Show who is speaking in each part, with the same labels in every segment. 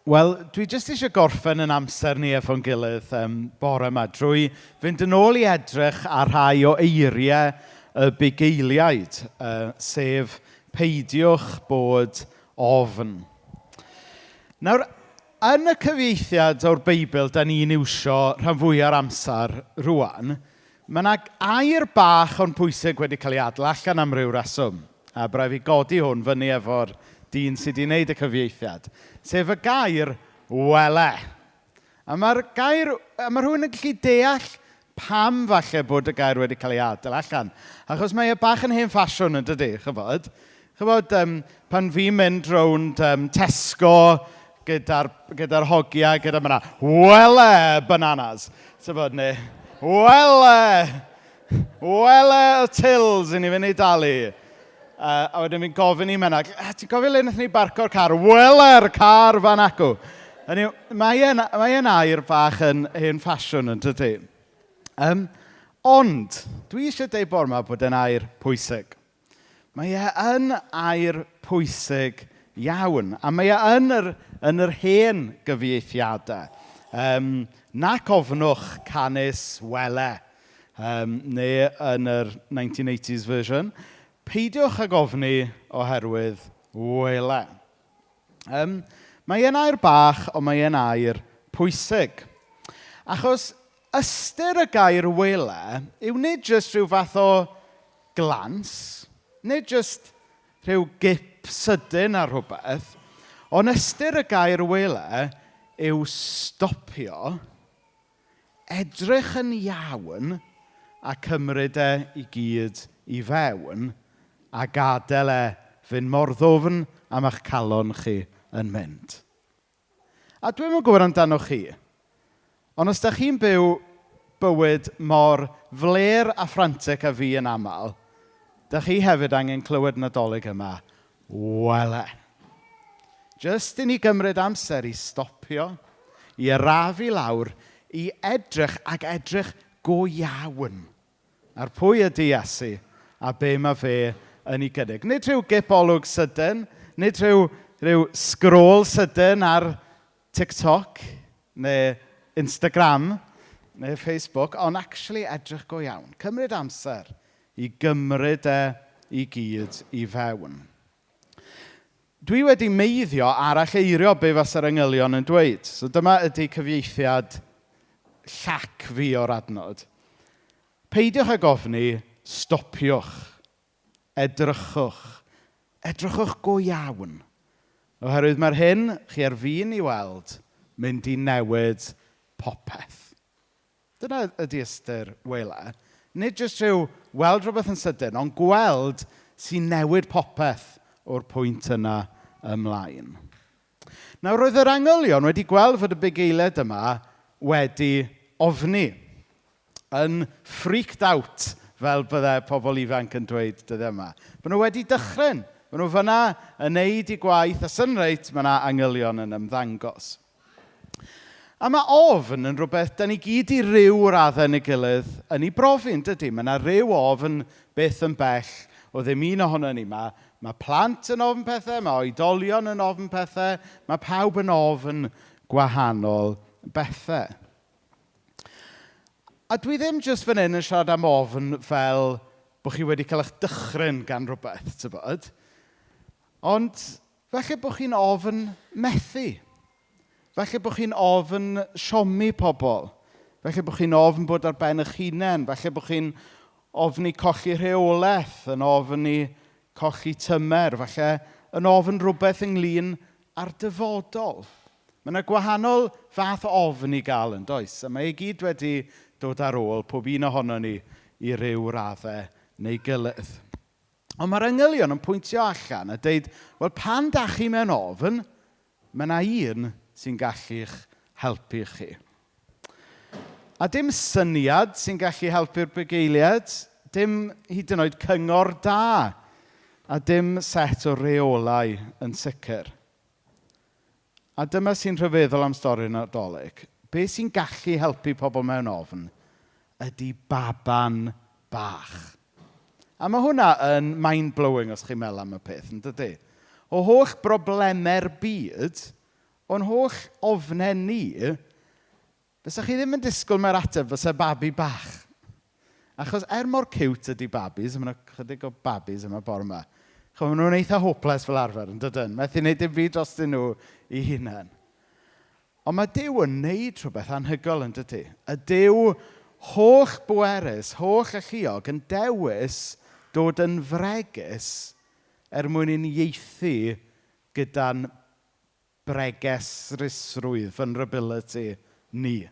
Speaker 1: Wel, dwi jyst eisiau gorffen yn amser ni efo'n gilydd bore yma drwy fynd yn ôl i edrych ar rhai o eiriau y bugeiliaid, sef peidiwch bod ofn. Nawr, yn y cyfieithiad o'r Beibl da ni'n iwsio rhan fwya'r amser rwan, mae yna air bach o'n pwysig wedi cael ei adael allan am ryw reswm. A braf i godi hwn fyny efo'r dyn sydd wedi wneud y cyfieithiad, sef y gair wele. A mae'r gair, a mae rhywun yn gallu deall pam falle bod y gair wedi cael ei adael allan. Achos mae e bach yn hen ffasiwn yn dydy, chybod? Chybod, pan fi'n mynd rownd Tesco gyda'r gyda hogia, gyda myna, wele bananas. Tybod, neu, wele, wele y tills i ni fynd i dalu. A wedyn fi'n gofyn i Menna, ti'n gofio le wnaethon ni barco'r car? Wele'r car fan acw. Hynny yw, mae e'n mae e'n air bach yn hen ffasiwn yn dydy. Ond, dwi eisiau deud bore yma bod e'n air pwysig. Mae e yn air pwysig iawn, a mae e yn yr, yn yr hen gyfieithiadau. Nac ofnwch canys wele, neu yn yr 1980s version, peidiwch ag ofni oherwydd wele. Mae e'n air bach, ond mae e'n air pwysig. Achos ystyr y gair wele yw nid jyst rhyw fath o glans, nid jyst rhyw gip sydyn ar rhywbeth, ond ystyr y gair wele yw stopio, edrych yn iawn a cymryd e i gyd i fewn a gadael e fynd mor ddwfn am eich calon chi yn mynd. A dwi'm yn gwybod amdano chi, ond os dach chi'n byw bywyd mor flêr a frantic a fi yn aml, dach chi hefyd angen clywed Nadolig yma, wele. Jyst i ni gymryd amser i stopio, i arafu lawr, i edrych ac edrych go iawn ar pwy ydy Iesu a be mae fe yn ei gynnig. Nid rhyw gip olwg sydyn, nid rhyw sgrôl sydyn ar TikTok neu Instagram neu Facebook, ond actually edrych go iawn. Cymryd amser i gymryd e i gyd i fewn. Dwi wedi meiddio aralleirio be fasa'r angylion yn dweud. So dyma ydy cyfieithiad llac fi o'r adnod. Peidiwch ag ofni, stopiwch, edrychwch. Edrychwch go iawn. Oherwydd mae'r hyn chi ar fin i weld mynd i newid popeth. Dyna ydy ystyr wele. Nid jyst rhyw weld rhywbeth yn sydyn, ond gweld sy'n newid popeth o'r pwynt yna ymlaen. Nawr, roedd yr angylion wedi gweld fod y bugeiliaid yma wedi ofni, yn freaked out, fel bydde pobl ifanc yn dweud dyddiau yma. Maen nhw wedi dychryn, maen nhw fyna yn neud eu gwaith, a syn reit, mae yna angylion yn ymddangos. A mae ofn yn rhywbeth da ni gyd i ryw raddau neu gilydd yn ei brofi, yn dydy? Mae yna ryw ofn byth yn bell o ddim un ohono ni. Mae plant yn ofn pethau, mae oedolion yn ofn pethau, mae pawb yn ofn gwahanol bethau. A dwi ddim jyst fan hyn yn siarad am ofn fel bod chi wedi cael eich dychryn gan rhywbeth, tybod? Ond falle bod chi'n ofn methu. Falle bod chi'n ofn siomi pobl. Falle bod chi'n ofn bod ar ben eich hunain. Falle bod chi'n ofni colli rheolaeth, yn ofni colli tymer. Falle yn ofn rhywbeth ynglyn â'r dyfodol. Mae yna gwahanol fath o ofn i gael yn does? A mae e gyd wedi dod ar ôl pob un ohono ni i ryw raddau neu gilydd. Ond mae'r angylion yn pwyntio allan a deud, wel pan dach chi mewn ofn, mae yna un sy'n gallu'ch helpu chi. A dim syniad sy'n gallu helpu'r bugeiliaid, dim hyd yn oed cyngor da, a dim set o reolau yn sicr. A dyma sy'n rhyfeddol am stori'r Nadolig. Be sy'n gallu helpu pobl mewn ofn ydy baban bach. A mae hwnna yn mind-blowing os chi'n meddwl am y peth, yn dydy? O holl broblemau'r byd, O'n holl ofnau ni, fysa chi ddim yn disgwyl mae'r ateb fysa babi bach. Achos er mor cute ydy babis, a mae yna chydig o babis yma bore yma, chimod, maen nhw'n eitha hopeless fel arfer, yn dydyn? Methu wneud dim byd drostyn nhw eu hunain. Ond mae Duw yn wneud rhywbeth anhygoel yn dydy? Y Duw holl bwerus, holl alluog yn dewis dod yn fregus er mwyn uniaethu gyda'n bregesrusrwydd, vulnerability ni.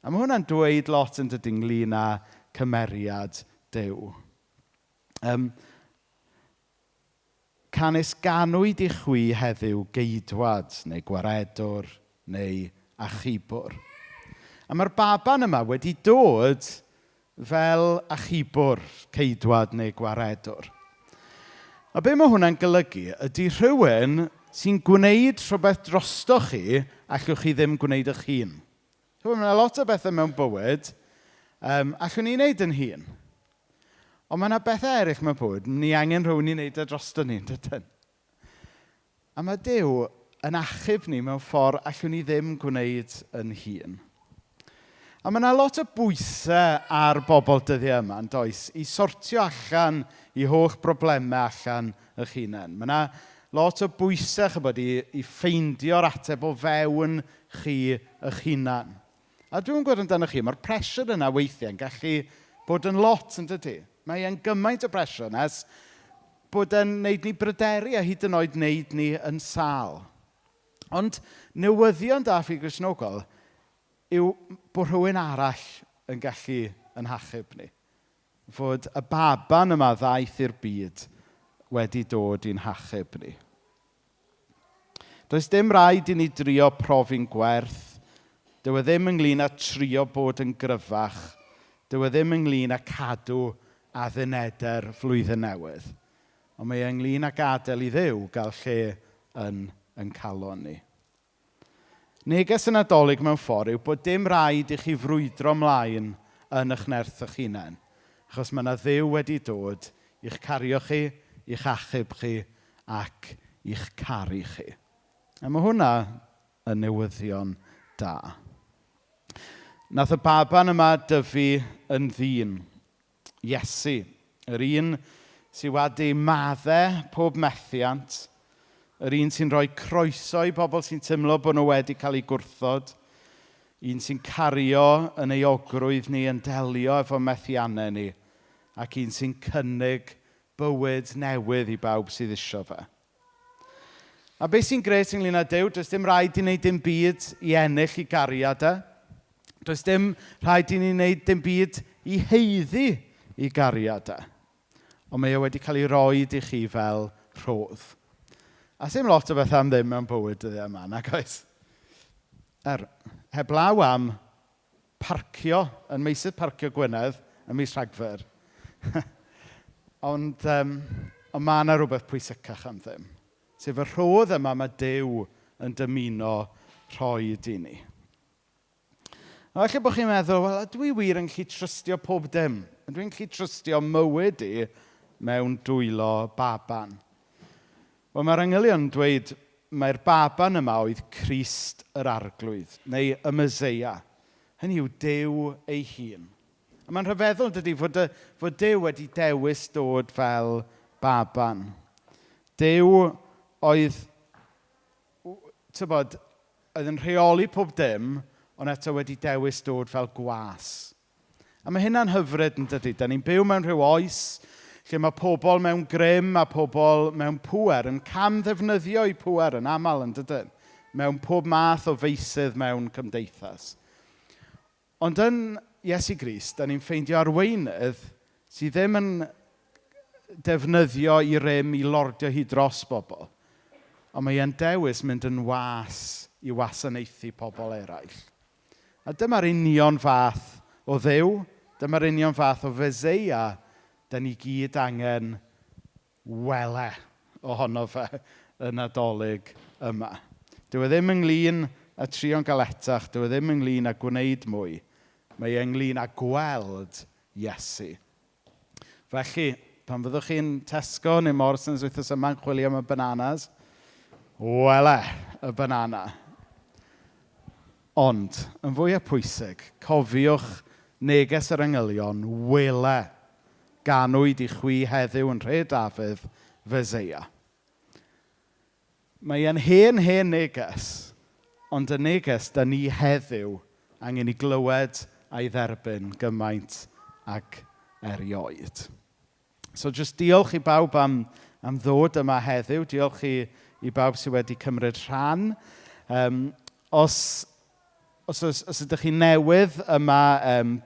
Speaker 1: A mae hwnna'n dweud lot yn dydy ynglyn â cymeriad Duw. Canys ganwyd i chwi heddiw geidwad neu gwaredwr neu achubwr. A mae'r baban yma wedi dod fel achubwr, ceidwad neu gwaredwr. A be mae hwnna'n golygu ydy rhywun sy'n gwneud rhywbeth drostoch chi allwch chi ddim gwneud eich hun. Chimod, mae yna lot o bethau mewn bywyd allwn ni wneud yn hun. Ond mae yna bethau eraill mewn bywyd, ni angen rhywun i wneud e drosto ni, yn dydyn? A mae Duw yn achub ni mewn ffordd allwn ni ddim gwneud yn hun. A mae yna lot o bwysau ar bobl dyddiau yma, yn does, i sortio allan i holl broblemau allan eich hunain. Mae yna lot o bwysau, chybod, i ffeindio'r ateb o fewn chi eich hunan. A dwi'n gwybod amdano chi, mae'r pressure yna weithiau yn gallu bod yn lot, yn dydy? Mae e'n gymaint o pressure nes bod e'n wneud ni bryderu a hyd yn oed wneud ni yn sâl. Ond newyddion da ffydd Gristnogol yw bod rhywun arall yn gallu yn hachub ni. Fod y baban yma ddaeth i'r byd wedi dod i'n hachub ni. Does dim rhaid i ni drio profi'n gwerth. Dyw e ddim ynglyn â trio bod yn gryfach. Dyw e ddim ynglyn â cadw addunedau'r flwyddyn newydd. Ond mae e ynglyn â gadael i Dduw gael lle yn yn calon ni. Neges y Nadolig mewn ffordd yw bod dim rhaid i chi frwydro mlaen yn eich nerth eich hunain. Achos mae yna Dduw wedi dod i'ch cario chi, i'ch achub chi ac i'ch caru chi. A mae hwnna yn newyddion da. Nath y baban yma dyfu yn ddyn. Iesu, yr un sydd wedi maddau pob methiant, yr un sy'n rhoi croeso i bobl sy'n teimlo bod nhw wedi cael eu gwrthod, un sy'n cario yn euogrwydd ni, yn delio efo methiannau ni, ac un sy'n cynnig bywyd newydd i bawb sydd isio fe. A beth sy'n grêt ynglyn â Duw, does dim rhaid i wneud dim byd i ennill i gariad e. Does dim rhaid i ni wneud dim byd i haeddu i gariad e. Ond mae e wedi cael ei roed i chi fel rhodd. A sim lot o bethau am ddim mewn bywyd dyddiau yma, nag oes? Heblaw am parcio yn meysydd parcio Gwynedd ym mis Rhagfyr. Ond mae yna rhywbeth pwysicach am ddim. Sef y rhodd yma mae Duw yn dymuno rhoi i ni. A falle bod chi'n meddwl, wel, ydw i wir yn gallu trystio pob dim? Ydw i'n gallu trystio mywyd i mewn dwylo baban? Wel, mae'r angylion yn dweud mae'r baban yma oedd Crist yr Arglwydd, neu y Meseia. Hynny yw Duw ei hun. A mae'n rhyfeddol, dydy, fod Duw wedi dewis dod fel baban. Duw oedd, tybod, oedd yn rheoli pob dim, ond eto wedi dewis dod fel gwas. A mae hynna'n hyfryd yn dydy. Da ni'n byw mewn rhyw oes lle mae pobl mewn grym a pobl mewn pŵer yn cam ddefnyddio eu pŵer yn aml yn dydyn. Mewn pob math o feysydd mewn cymdeithas. Ond yn Iesu Grist, da ni'n ffeindio arweinydd sydd ddim yn defnyddio i rym i lordio hi dros bobl. Ond mae e'n dewis mynd yn was i wasanaethu pobl eraill. A dyma'r union fath o Dduw, dyma'r union fath o Feseia da ni gyd angen wele ohono fe y Nadolig yma. Dyw e ddim ynglyn â trio'n galetach, dyw e ddim ynglyn â gwneud mwy. Mae e ynglyn â gweld Iesu. Felly, pan fyddwch chi'n Tesco neu Morrisons wythnos yma yn chwilio am y bananas, wele y banana. Ond, yn fwyaf pwysig, cofiwch neges yr angylion, wele, ganwyd i chwi heddiw yn nhre Dafydd, Feseia. Mae e'n hen, hen neges, ond y neges da ni heddiw angen i glywed a'i dderbyn gymaint ag erioed. So jyst diolch i bawb am ddod yma heddiw. Diolch i bawb sydd wedi cymryd rhan. Os ydych chi newydd yma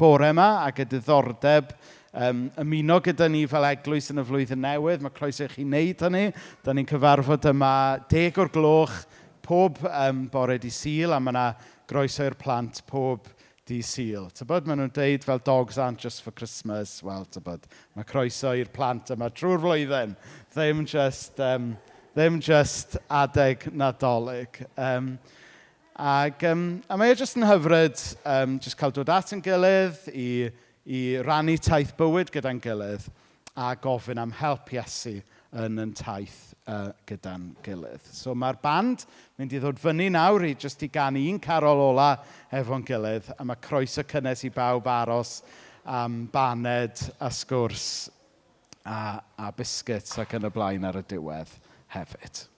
Speaker 1: bore yma ac y diddordeb ymuno gyda ni fel eglwys yn y flwyddyn newydd, mae croeso i chi wneud hynny. Da ni'n cyfarfod yma 10 o'r gloch pob bore dydd Sul a mae yna groeso i'r plant pob dydd Sul. Tybod, maen nhw'n deud fel "dogs aren't just for Christmas". Wel, tybod, mae croeso i'r plant yma trwy'r flwyddyn. Ddim just adeg Nadolig. Ac a mae e jyst yn hyfryd jyst cael dod at yn gilydd i rannu taith bywyd gyda'n gilydd a gofyn am help Iesu yn taith gyda'n gilydd. So mae'r band mynd i ddod fyny nawr i jyst i ganu un carol ola efo'n gilydd a mae croeso cynnes i bawb aros am baned a sgwrs a biscuits ac yn y blaen ar y diwedd hefyd.